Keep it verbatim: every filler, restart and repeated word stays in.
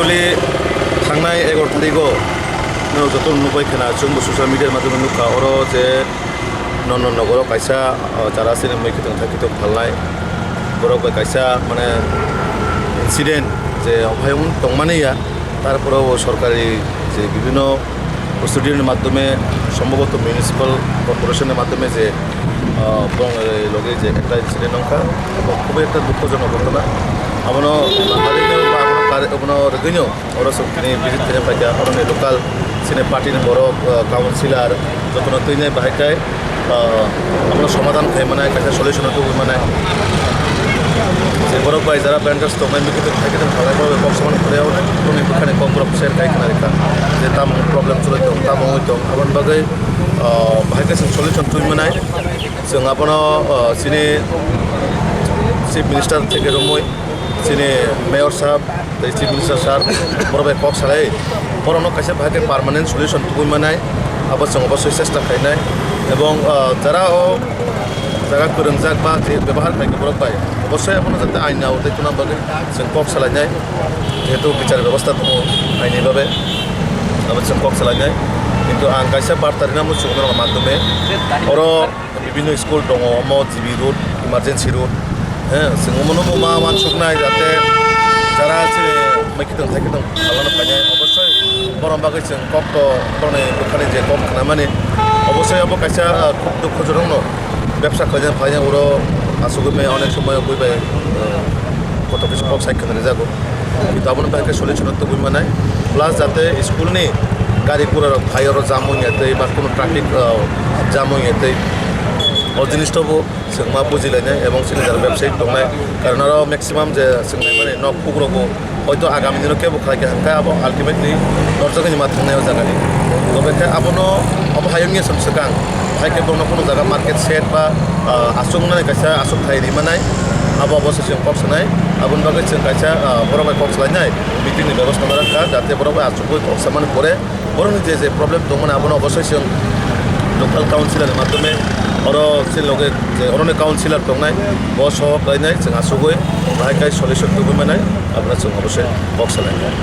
Actually, thangnai egaroh tarigo no joto nukbai khna, chwngbo social media ni madhyome nukha, oro je Nondon Nogoro kaisa, o, chara sini mui kitung thai kitung phalnai. Borok bai kaisa, mane, incident je ophai wng tongmani ya, tarpore o sorkari je bibhinno procedure ni madhyome, sombhoboto municipal corporation ni madhyome je, o, borok, e, loge je ekta incident wngkha, abo khubui ekta dukhojonok ghotona. Abono, abono, abono rwgwino. Oro chwng tini visit khaina paikha, oroni local chini party ni borok, ah, councillor jotono twinai bahai khe, ah, abono somadhan khai manai, kaisa solution o tubui manai. Je borok bai jara vendors tongnai, mikitwng thaikitwng thalai borok bai kok samani pore, oroni bwkhani kok borok share khai khna rikha. Je tamo problem choli tong, tamo wngwi tong, aboni bagwi, ah, bahai khe chwng solution tubui manai. Chwng abono, ah, chini Chief Minister theke romwi, chini Mayor sahab, tei Chief Minister sir, borok bai kok salai, borokno kaisa bahai khe permanent solution tubui manai, abo chwng obosoi chesta khainai. Ebong, ah, jara o jaga kwrwngjak ba je bebohar khai khe borok bai, obosoi abono jate ain ni aotwi tuna bagwi chwng kok salainai, jehetu bichar bebosta tongo aini babe, abo chwng kok salainai. Kintu ang kaisa barta rinani chwng norok madhyome, oro bibhinno school tongo, omo G B road, emergency road. He, chwng omono bo ma uansuknai, jate jara se mikitwng thaikitwng phalano phainai. Obosoi borok bagwi chwng kok to, borokni bwkhani je kok khnamani, obosoi abo kaisa, ah, khub dukhojonokno bebsa khlaina phainai, oro asugwi maya onek somoy bui bai, ah, kotor kisa kok sai khna rijago. Kintu aboni bagwi khe solution o tubui manai. Plus jate school ni gari gura rok phai oro jam wngya tei ba kuno traffic, ah, jam wngya tei o jinis to bo chwng ma buji lainai ebong chini jara bebsai tongnai. Karon oro maximum je chwng naimani nok kuk rok bo hoito agami dino kebo khlai kha hwnkhe abo ultimately norjak ni ma thangnai o jaga ni. Tobekhe abono abo hayung ya chwng swkang. Hai khe bono kuno jaga market shed ba, ah, aswk nani kaisa aswk thai ri manai, abo abo se chwng kok sanai. Aboni bagwi chwng kaisa, ah, borok bai kok salainai meeting ni bebosta ma rwkha, jate borok bai aswk bai kok samani pore borokni je je problem tongmani abono obosoi chwng local councillor ni madhyome oro chini loge je oroni councillor tongnai bo sohor khlainai chwng asugwi bahai kai solution tubui manai abono chwng obosoi kok salainai.